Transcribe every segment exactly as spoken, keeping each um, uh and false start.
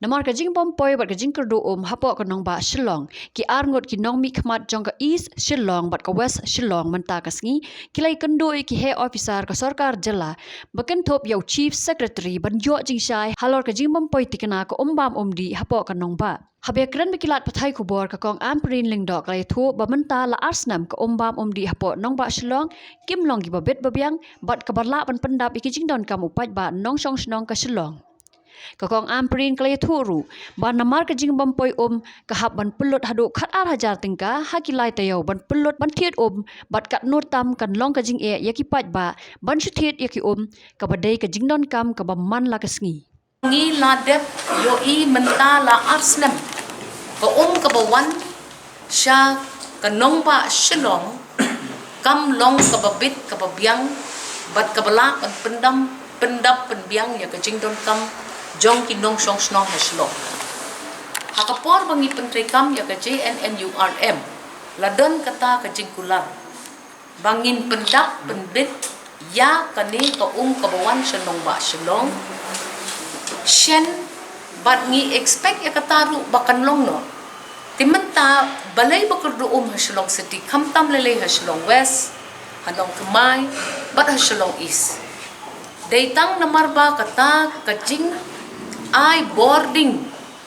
Namar ka jingbym poi bad ka jingkyrduh um hapoh ka nongbah Shillong, ki arngut ki nongmihkhmat jong ka East Shillong bad ka West Shillong mynta ka sngi ki la ïakynduh ïa ki heh officer ka sorkar jylla ba kynthup ïa u Chief Secretary ban ïoh jingshai halor ka jingbym poi thikna ka um bam um dih hapoh ka nongbah. Haba ïakren bad ki lad pathai khubor, ka Kong Ampareen Lyngdoh ka la ïathuh ba mynta la ar snem ka um bam um dih hapoh nongbah Shillong kim long kiba bit ba biang bad kaba lah ban pyndap ïa ki jingdonkam u paidbah nongshong shnong ka Shillong. Ka Kong Ampareen ka la ïathuh ruh ba namar ka jingbym poi um ka hap ban pynlut haduh khatar hajar tyngka ha ki lai taïew ban pynlut ban thied um, bad katno tam kan long ka jingeh ïa ki paidbah ban shu thied ïa ki um kaba dei ka jingdonkam kaba man la ka sngi. Ngi la dep ïohi mynta la ar snem ka um kaba wan sha ka nongbah Shillong kam long kaba bit kaba biang bad kaba lah ban pyndam pyndap pynbiang ïa ka jingdonkam jong ki nongshong shnong ha Shillong. Ha ka por ba ngi pyntreikam ïa ka J N N U R M, la don kata ka jingkular ba ngin pyndap pynbit ïa kane ka um kaba wan sha nongbah Shillong. Shen bad ngi expect ïa kata ruh ba kan long noh. Te mynta balei ba kyrduh um ha Shillong City khamtam lei lei ha Shillong West, ha Nongthymmai bad ha Shillong East? Dei tang namar ba kata ka jingai bording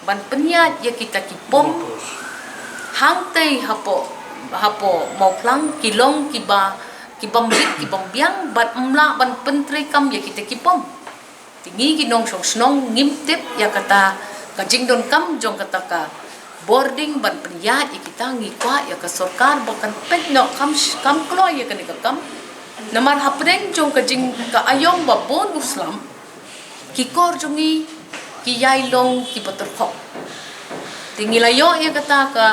ban pynïaid ïa kita ki pom hangtei hapoh hapoh Mawphlang ki long kiba kibym bit kibym biang bad ym lah ban pyntreikam ïa kita ki pom. Te ngi ki nongshong shnong ngim tip ïa kata ka jingdonkam jong kata ka bording ban pynïaid ïa kita. Ngi kwah ïa ka sorkar ba kan peit noh kam kam kloi ïa kane ka kam. Namar hapdeng jong ka jing ka aïom ba bun u slem, ki kor jong ngi ki ïai long kiba tyrkhong. Te ngi la ïoh ïa kata ka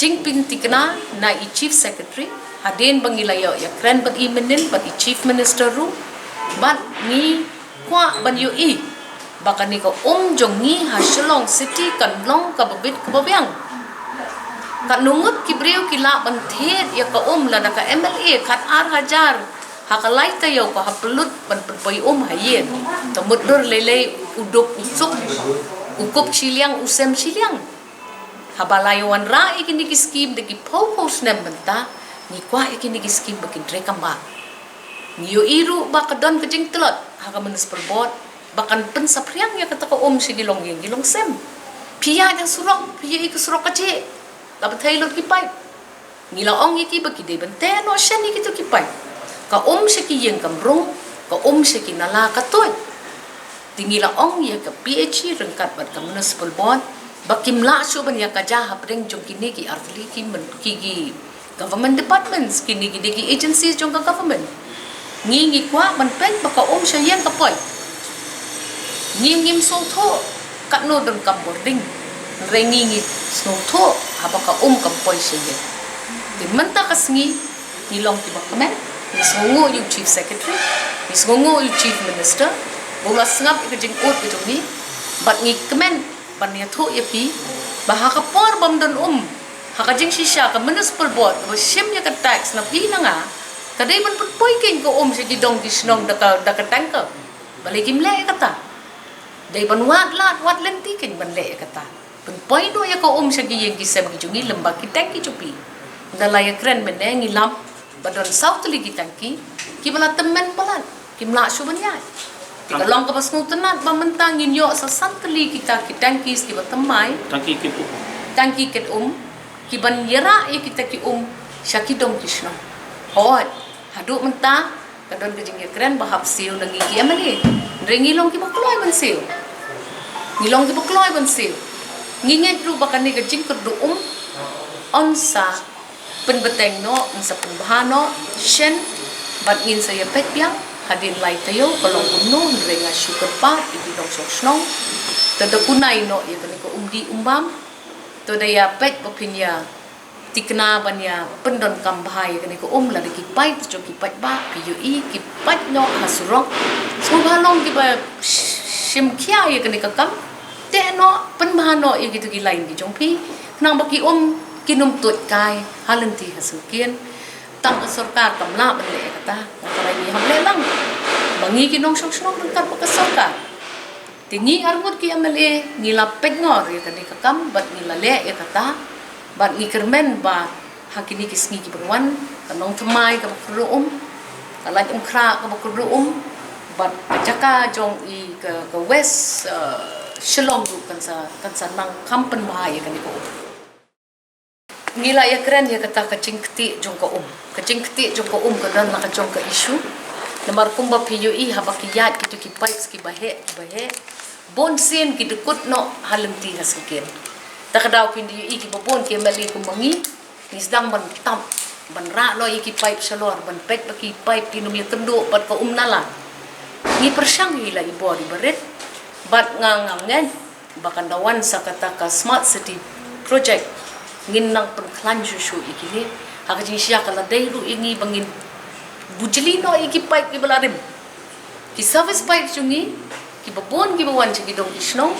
jingpynthikna na i Chief Secretary, hadien ba ngi la ïoh ïakren bad i mynnin bad i Chief Minister ruh, bad ngi kwah ban ïohi ba kane ka um jong ngi ha Shillong City kan long kaba bit kaba biang. Katno ngut ki briew ki lah ban thied ïa ka um lada ka M L A khatar hajar ha ka lai taïew ka hap pynlut ban pynpoi um ha ïing. Te mutdur lei lei u duk u suk u kup shiliang u sem shiliang. Haba la ïa wanrah ïa kine ki skim da ki phew phew snem mynta, ngi kwah ïa kine ki skim ba kin treikam bha. Ngi ïohi ruh ba ka don ka jingtlot ha ka municipal board ba kan pynsaphriang ïa kata ka um sha ki longïing ki longsem. Phi ïaid ha surok, phi ïohi ka surok ka jhieh, la bthei lut ki paip. Ngi la ong ïa ki ba ki dei ban teh noh shen ïa kito ki paip. Ka um sha ki ïing kam rung, ka um sha ki nala ka tuid. Te ngi la ong ïa ka P H E ryngkat bad ka municipal board ba kim lah shuh ban ïa ka jia hapdeng jong kine ki artylli ki men-, ki, ki government departments, kine ki dei ki agencies jong ka government. Ngi ngi kwah ban peit ba ka um sha ïing ka poi. Ngi ngim sngewthuh katno donkam bording. Hynrei ngi ngi sngewthuh haba ka um kam poi sha ïing. Te mynta ka sngi ngi long kiba kmen, ngi sngewnguh ïa u Chief Secretary, ngi sngewnguh ïa u Chief Minister ba u la sngap ïa ka jingud ka jong ngi, bad ngi kmen ban ïathuh ïa phi ba ha ka por bym don um, ha ka jingshisha ka municipal board kaba shim ïa ka tax na phi na nga ka dei ban pynpoi keiñ ka um sha ki dong ki shnong da ka, da ka tanker. Balei kim leh ïa kata? Dei ban wad lad wad lynti keiñ ban leh ïa kata. Pynpoi noh ïa ka um sha ki ïing ki sem ki jong ngi lem bad ki tanki jong phi. Ynda la ïakren mynne ngi lap ba don saw tylli ki tanki kiba la tymmen palat, kim lah shuh ban ïaid. Te ka long kaba sngewtynnat ba mynta ngin ïoh sa san tylli kita ki tanki kiba thymmai. Tanki kit um. Tanki kit um kiban ïarah ïa kita ki um sha ki dong ki shnong. Hooid, haduh mynta ka don ka jingïakren ba hap siew na ngi ki M L A. Hynrei ngi long kiba kloi ban siew. Ngi long kiba kloi ban siew. Ngi ngeit ruh ba kane ka jingkyrduh um yn sa pynbteng noh, yn sa pynbha noh shen, bad ngin sa ïa peit biang hadien lai taïew ka long kumno. Hynrei nga shu kyrpad ïa ki nongshong shnong, to da kunai noh ïa kane ka um dih um bam. To da ïa peit ba phin ïa thikna ban ïa pyndonkam bha ïa kane ka um. Lada ki paip jong ki paidbah, phi ïohi ki paip noh ha surok, sngewbha long kiba sh-, shim khia ïa kane ka kam. Teh noh, pynbha noh ïa kito ki lain ki jong phi, khnang ba ki um kin ym tuid kai ha lynti ha syngkien. Tang ka sorkar kam lah ban leh ïa kata, nga tharai ngi hap leh lang. Ba ngi ki nongshong shnong ryngkat bad ka sorkar Te ngi arngut ki M L A ngi la pynngor ïa kane ka kam bad ngi la leh ïa kata bad ngi kyrmen ba ha kine ki sngi ki ban wan ka nongthymmai kaba kyrduh um, ka Laitumkhrah kaba kyrduh um bad ka jaka jong i ka, ka West, eh, Shillong ruh kan sa, kan sa nang kham pynbha ïa kane ka um. Ngi la ïakren ïa kata ka jingktieh jong ka um. Ka jingktieh jong ka um ka don la ka jong ka issue. Namar kumba phi ïohi haba ki ïaid kito ki pipes kiba heh, kiba heh, bun sien ki dkut noh ha lynti ha syngkien. Ta ka daw phin da ïohi kiba bun ki M L A kumba ngi, ngi sdang ban tap, ban rah noh ïa ki pipe shalor, ban peit ba ki pipe kin ym ïakynduh bad ka um nala. Ngi pyrshang ïa la i bor iba rit bad nga, nga ngeit ba kan da wan sa kata ka smart city project, ngin nang pynkhlaiñ shuh shuh ïa kine. Ha ka jingshisha ka la dei ruh ïa ngi ba ngin bujli noh ïa ki pipe kiba la rim. Ki service pipe jong ngi kiba bun kiba wan sha ki dong ki shnong,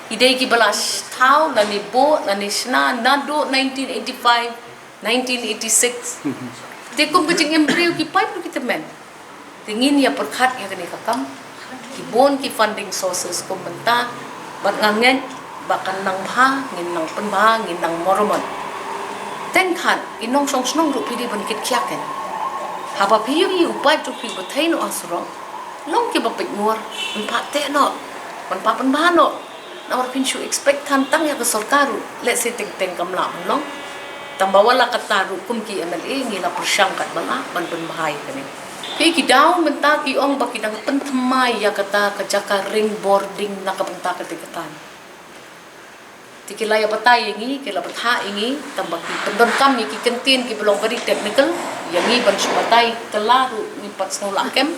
ki dei kiba la thaw lane buh lane shna naduh nineteen eighty-five, nineteen eighty-six. Te kum ka jingim briew ki pipe ruh ki tymmen. Te ngin ïa pyrkhat ïa kane ka kam. Ki bun ki funding sources kum mynta bad nga ngeit ba kan nang bha, ngin nang pynbha, ngin nang muramot. Teng khat i nongshong shnong ruh phi dei ban kit khia kein. Haba phi ïohi u pipe jong phi ba thei noh ha surok, long kiba peit ngur, ban pha teh noh, ban pha pynbha noh. Namar phin shu expect than tang ïa ka sorkar ruh, lehse teng teng kam lah ban long. Tangba wat la katta ruh kum ki M L A ngi la pyrshang katba lah ban pynbha ïa kane. Ki, ki daw mynta ki ong ba ki dang pynthymmai ïa kata ka jaka ring bording na ka bynta kata ka tan. Te ki la ïa batai ïa ngi, ki la bthah ïa ngi, tangba ki pyndonkam ïa ki kyntien kiba long very technical ïa ngi ban shu batai. Te la ruh ngim pat sngew lah kem.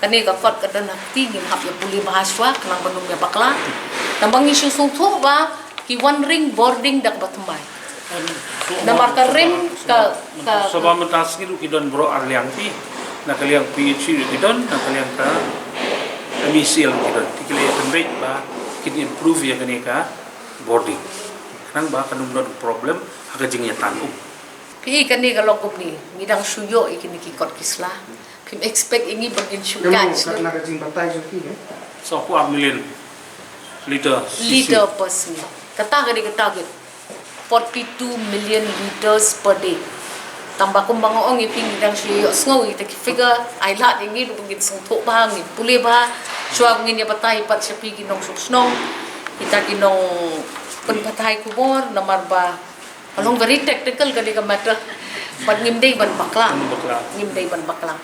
Kane ka kot ka don ha kti, ngim hap ïa pule bha shuwa khnang ban ym ïa bakla. Tangba ngi shu sngewthuh ba ki wan ring bording da kaba thymmai. Namar ka rim ka, ka Saba mynta sngi ruh ki don baroh ar liang phi. Na ka liang P H E ruh ki don, na ka liang ka M E C L ruh ki don. Te ki la ïa pynbeit ba kin improve ïa kane ka bording, khnang ba kan ym don problem ha ka jingïatan um. Phi, kane ka long kumne, ngi dang shu ïoh ïa kine ki kot ki sla. Phim expect ïa ngi ba ngin shu Ka long catch kat na ka jingbatai jong phi, eh? Sawphew ar million litre C C. Litre per sngi. Kata ka dei ka target. Forty-two million litres per day. Tangba kumba nga ong ïa phi, ngi dang shu ïoh sngew ïa kita ki figure, ai lad ïa ngi ruh ba ngin sngewthuh bha, ngin pule bha. Shuwa ngin ïa batai pat sha phi ki nongshong shnong, kita ki nongpynpathai khubor, namar ba ka long very technical kane ka matter. Bad ngim dei ban bakla. Ngim bakla. Ngim dei ban bakla.